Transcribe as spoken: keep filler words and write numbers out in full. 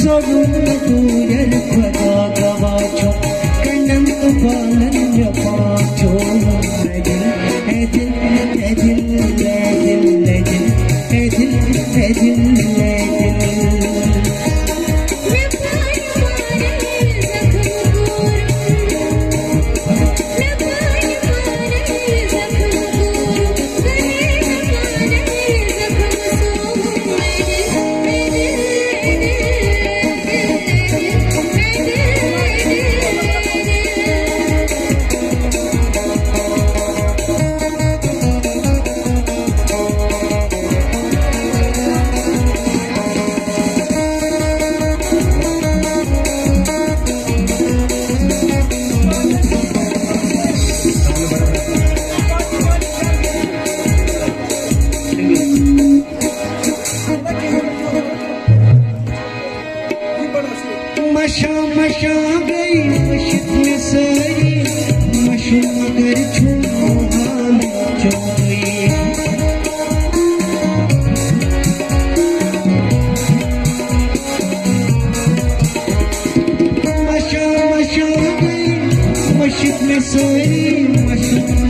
کوٚرُم نہٕ دوٗرٮ۪ن خۄدا گواہ چھُ، کَنٮ۪ن تہٕ بالَن مےٚ پاک چھُ۔ اے دِل، اے دِل، اے دِل، اے دِل، اے دِل، اے دِل، اے دِل۔ مشا مشا گئی مشت میں ساری، مشو مگر چھو حال چوئی۔ مشا مشا گئی مشت میں ساری، مشو